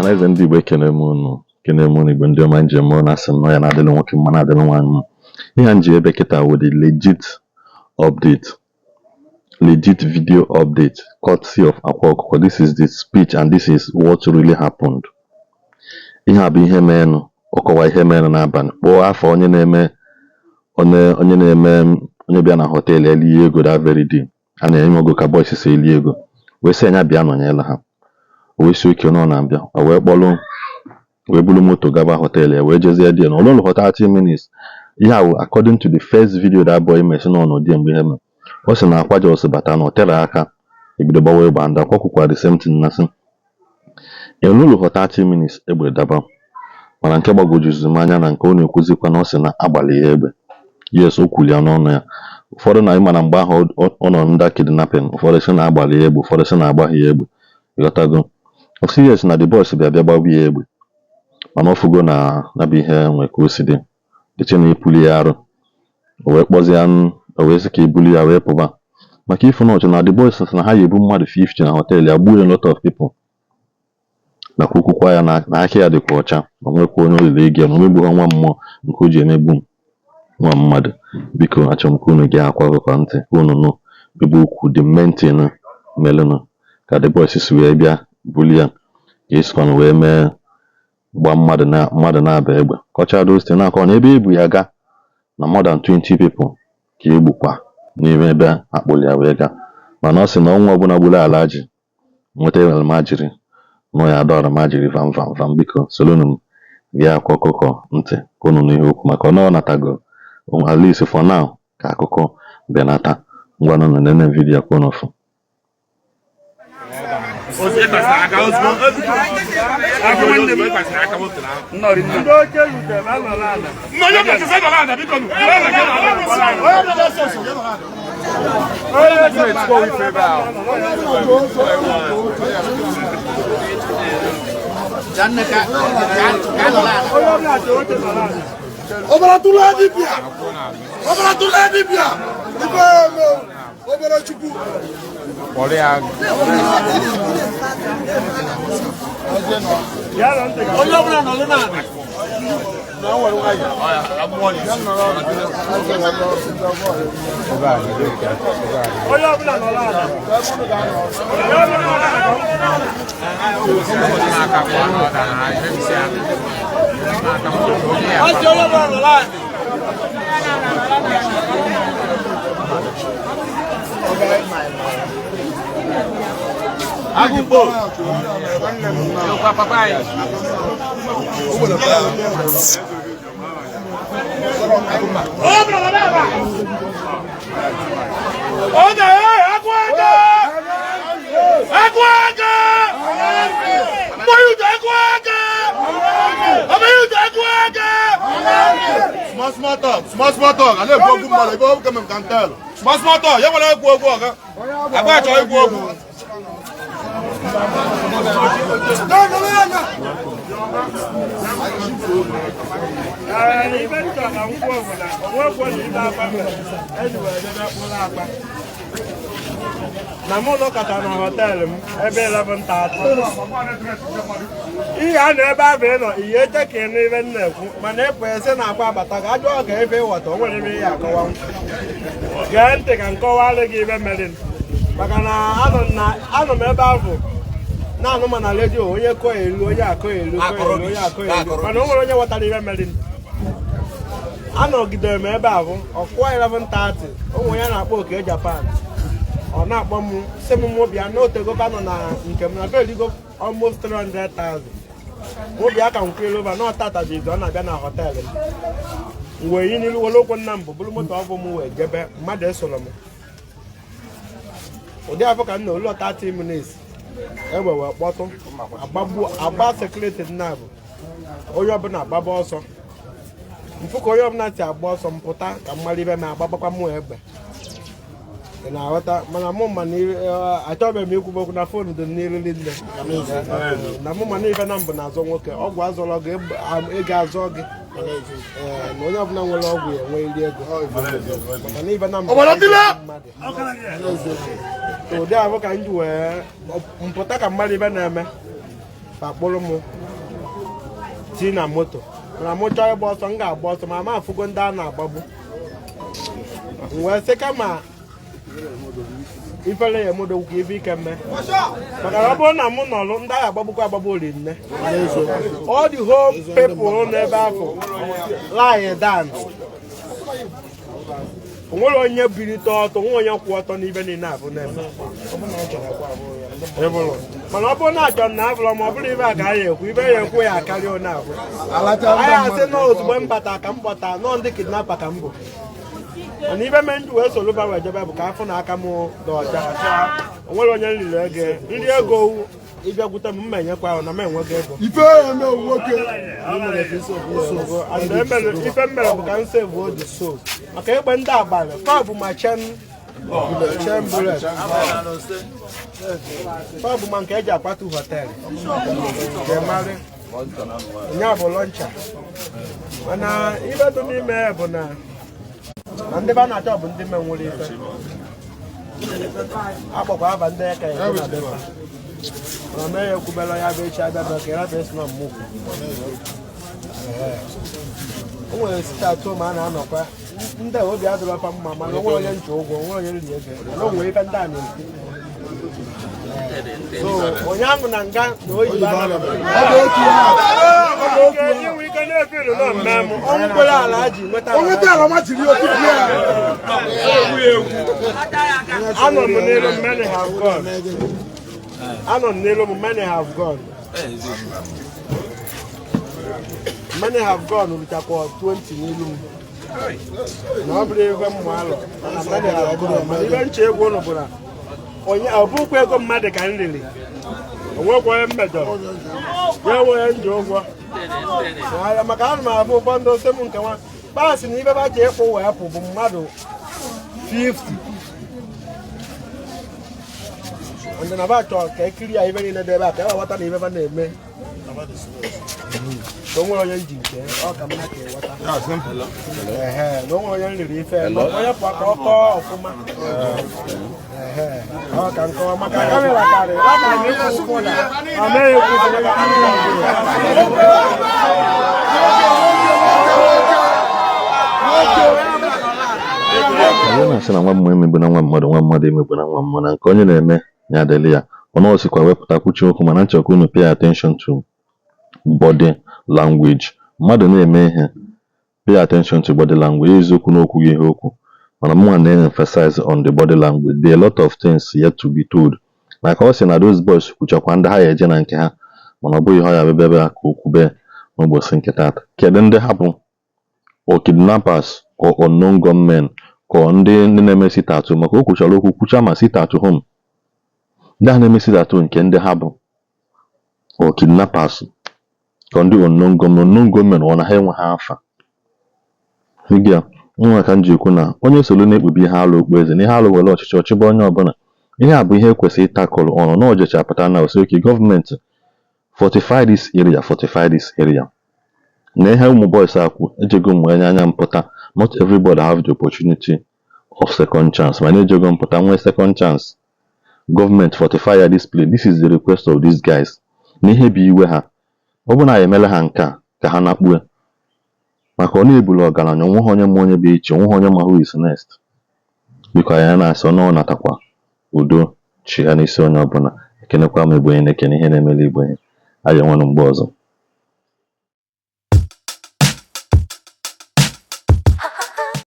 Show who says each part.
Speaker 1: Ọhaneze ndị Igbo, ekene m unu, ekene m unu. Igbo ndị ọma njem ọ na-asị nnọọ ya na-adịrị nwoke mma, na-adịrị nwaanyị mma. Ihe a m ji ebe kịta wụ the legit update, legit video update, courtesy of Akwa Ọkụkọ. This is the speech and this is what really happened. Ihe a bụ ihe meenụ. Ọ kọwa ihe meenụ n'abalị, kpọọ afọ onye na-eme, onye na-eme, onye bịa na hotel elie ego that very day a na-enye ego, ka boys si eli ego, wee sị anya bịa nọnyere ha. O wee sị oke nọ na-abịa. O wee kpọrọ wee buru moto gaba hotel ya, wee jezie die na ọlụlụ for 30 minutes. Ihe a wụ according to the first video that boy mesi nọ n'ụdị mgbe ihe mere. Ọ sị na Akwa just bata na o tere aka ebido gbawa egbe, and Akwa kwukwara the same thing na sị elụlụ for 30 minutes egbe daba. Mana nke gbagwojuziri m anya na nke ọ na-ekwuzikwa na ọ sị na agbalị ya egbe. Yes, o kwuru ya n'ọnụ ya. Ụfọdụ na ịma na mgbe ahụ ọ nọ under kidnapping, ụfọdụ sị na agbalị ya egbe, ụfọdụ sị na agbaghị ya egbe. Ịghọtago? Ọ sị yes, na the boys bịa bịa gbagbu ya egbe, mana ọ fụgo na ya bụ ihe nwe ka o si dị dịche na epuli ya arụ. O wee kpọzie, o wee sị ka ebuli ya wee pụba maka ifu na ọchụ na the boys sị na ha ya ebu mmadụ 50 na hotel ya, gbuo a lot of people, nakwa okwukwa ya na aka ya dịkwa ọcha, o nwekwa onye olile ego ya na omegbu ha nwa mmụọ nke o ji emegbu nwa mmadụ. Biko, achọrọ m ka unu gee Akwa Ọkụkọ ntị ka unu nụ ebe okwu the main thing melụnụ, ka the boys si wee bịa buli ya, ka esikwanụ wee mee gba mmadụ na mmadụ na-aba egbe. Kọchaa those things na-akọ na ebe ebu ya ga na more than 20 people ka egbukwa n'ime ebe akpụli ya wee gaa. Mana ọ sị na ọnwa ọbụla gburu Alhaji nweta almajiri nọ ya adọ almajiri vam vam vam. Biko, solonu m gee Akwa Ọkụkọ ntị ka unu nụ ihe okwu, maka ọ natago at least for now ka akụkọ benata. Ngwanụ, nene video ka unu fụ.
Speaker 2: Aka ozugbo nwanne m ịkwasịrị aka moto na
Speaker 3: Ndị oche rutere anọrọ ala.
Speaker 2: Nna onye kachasị nọrọ ala, biko nụ.
Speaker 3: Onye nọ n'ọsọ ọsọ, ya nọrọ ala. Onye nọ Onye ọbụla ji oche nọrọ ala.
Speaker 4: Ọbara tụrụ dibịa, ọbara tụrụ dibịa, ife eme obere Chukwu.
Speaker 3: Ya nọ ntị gị.
Speaker 4: Onye ọbụla nọrọ n'ala.
Speaker 3: Onye ọbụla nọrọ ala. Onye ọbụla nọrọ ala.
Speaker 4: Ọsị onye ọbụla nọrọ ala.
Speaker 2: Agụkpo. Oge agụ aka! Agụ aka! Mmanya ụtọ agụ aka! Ọmọ ụtọ agụ aka!
Speaker 4: Small small talk, small small talk, a na-ekwu okwu mmadụ ebe okwu m ka ntel. Small small talk, ya nwere ekwu okwu ọga. Agba achọ ikwu okwu.
Speaker 3: Ee, ibe m chọrọ ka m kwuo bụ na o nwekwo na ibe akwa mere eji wee debe mkpụrụ akwa na mụ nọkọta na hotel m ebe 11:30. Ihe a na ebe ahụ ị nọ ihe eche ka ị nụ ibe m na-ekwu, mana ịpụ ese na akwa abata ka ajụọ ka ebe ịghọta o nwere ebe ihe akọwa. Gee ntị ka m kọwalụ gị ibe mere, maka na anọ m ebe ahụ na-anụ ma na redio, onye kọọ elu, onye akọ elu, kọọ elu, onye akọ elu, mana o nwere onye ghọtara ibe mere. Anọgidere m ebe ahụ ọkụọ 11:30. O nwere onye a na-akpọ Oke Japan, ọ na-akpọ m sị m mụ bịa na otegoba nọ na nke m na beligo almost 300,000. Mụ bịa ka m kwere over na ọtata bụ izu ọ na-abịa na hotel m. M wee yi n'ilu were okwu nna m bụ bụrụ moto ọ bụ m wee jebe. Mmadụ esoro m ụdị afọ ka m na olu 30 minutes egbe wee kpọtụ, agbagbu agba security nna bụ onye ọbụla agbaba ọsọ mfụ ka onye ọbụla si agba ọsọ mpụta ka m mara ibe ma agbagbakwa mụ egbe. Ị na-aghọta? Mana mụ ma na achọbeghị m ikwube okwu na phone dị n'iru nne na mụ, mana ife na mbụ na-azọ nwoke ọgwụ azọrọ gị, ego azọ gị. Ee, na onye ọbụla nwere ọgwụ ya enwe iri ego, maka na ife na mbụ mmadụ ụdị ahụ ka m ji wee mpụta ka mmadụ ibe na-eme. Fa kpụrụ m tii na moto, mana mụ chọọ ịgba ọsọ, m ga-agba ọsọ ma ma afụgo ndị a na-agbagbu. M wee sị kama ifele ya emodogwu ka ife ike mme, maka na ọ bụrụ na mụ nọlụ, ndị agha agbagbukwa agbagbu ori nne. All the whole people n'ebe ahụ lie down, onwere onye bilite ọtọ, nwe onye kwụ ọtọ n'ibe niile abụ na-eme. Ịbụrụ. Mana ọ bụrụ na achọ na abụrụ ma ọ bụrụ ibe a ka anyị ekwu, ibe ya ekwu ya akarịa onye abụ anyị asị na ozugbo m bata ka m bọta nọọ ndị kidnapper ka m bụ. Mana ibe me ndị wee soro ba wee jebe bụ ka afọ na aka m dị ọcha. O nwere onye nriri ego nri ego ịbịakwute m, mma enyekwa ahụ na m enwego ego.
Speaker 5: Ife eme nwoke.
Speaker 3: And ife m mere bụ ka m save the soul, maka egbe ndị abalị fa bụ ma chain bullet, fa bụ ma nke eji akwatu hotel ga-emarị nya bụ launcher. Mana ife dị n'ime ya bụ na ndị ba na-achọ bụ ndị menwere ife akpọkwa aba ndị eka ya na befa, mana mee ya ekwubela ya bụ echi abịa bịa ka ịrapụ esi na mmụkwu. O nwere sit at home a na-anọkwa, ndị a obi adịrọfa mma, mana onwe onye nche ụgwọ, onwe onye nri ego, mana o nwere ife ndị a na-ekwu. So onye ahụ na nga na oyibo inwe ike na-efe ilu na mmemme ọnwụ kwere ala ji nweta.
Speaker 5: O nweta ala ma jiri otu bịa.
Speaker 3: Anọ m n'elu, many have gone. Anọ m n'elu m, many have gone, many have gone. Ruchakwa 20 n'elu m na ọ bụrụ ego mmụ alọ, mana many have gone. Mana ibe nche egwu ụnụ bụ na onye ọ bụkwa ego mmadụ ka m riri, onwekwa onye m mejọrọ ya enwe onye nji ụgwọ. Ahịa, maka ana m abụ ụfọdụ ose m nke nwa paasị na ibe ba ji ịkwụ wee pụ bụ mmadụ 50 ndị na ba chọrọ ka ekiri ya ibe niile dị ebe a ka e ghọta na ibe ba na-eme ka o nwere onye nji nke ọ ka mma ka ịghọta. Ehe, na o nwere onye nriri ife onye pụọ ka ọ kọọ ọfụma. Ehe, ọ ka nkọwa maka camera karịrị ọ karịrị ịkwụ ụkwụ na ọ meghị ekwu maka camera.
Speaker 1: Onye na-asị na nwa mmụọ emegbuna nwa mmadụ, nwa mmadụ emegbuna nwa mmụọ, na nke onye na-eme ya adịla ya ọ osikwa wepụta kwuchi okwu. Mana nchọrọ ka unu pay attention to body language. Mmadụ na-eme ihe, pay attention to body language. Eziokwu na okwu gị ihe okwu, mana mụnwa na-emphasize on the body language. There are a lot of things yet to be told, maka ọ sị na those boys kwuchakwa ndị ha ya eje na nke ha, mana ọ bụghị ihe ọ ya bịa bịa ka o kwube n'ụbọchị nke taata. Kedu ndị ha bụ? Or kidnappers or unknown gunmen, ka ọ ndị na-eme sit at home? Maka o kwuchara okwu kwucha ma sit at home, ndị a na-eme sit at home, nke ndị ha bụ or kidnappers ka ndị unknown gunmen? Unknown gunmen, ọ na ha enweghị afa ya nwa ka m ji ekwu na onye soro na-ekpube ihe alụ okpu eze na ihe alụ were ọchịchị ọchịba onye ọbụla. Ihe a bụ ihe ekwesịrị ịtakụrụ ọnụ na ojecha pụta na osi oke gọọmenti fortify this area, fortify this area na ihe ụmụ boys a kwu ejego m wee nye anya mpụta. Not everybody have the opportunity of second chance, mana ejego mpụta nwee second chance. Gọọmenti fortify ya this place. This is the request of these guys na ihe bụ iwe ha. Ọ bụ na ya emele ha nke a ka ha nakpue, maka ọ na-ebulu ọgaranya, onweghị onye ma onye bụ echi, onweghị onye ma who is next. Biko, anyị na-asị ọnụ ọ natakwa udo chi ya n'isi onye ọbụla. Ekenekwa m Igbo onye na-ekene ihe na-emeli Igbo ihe anyị enwenụ mgbe ọzọ.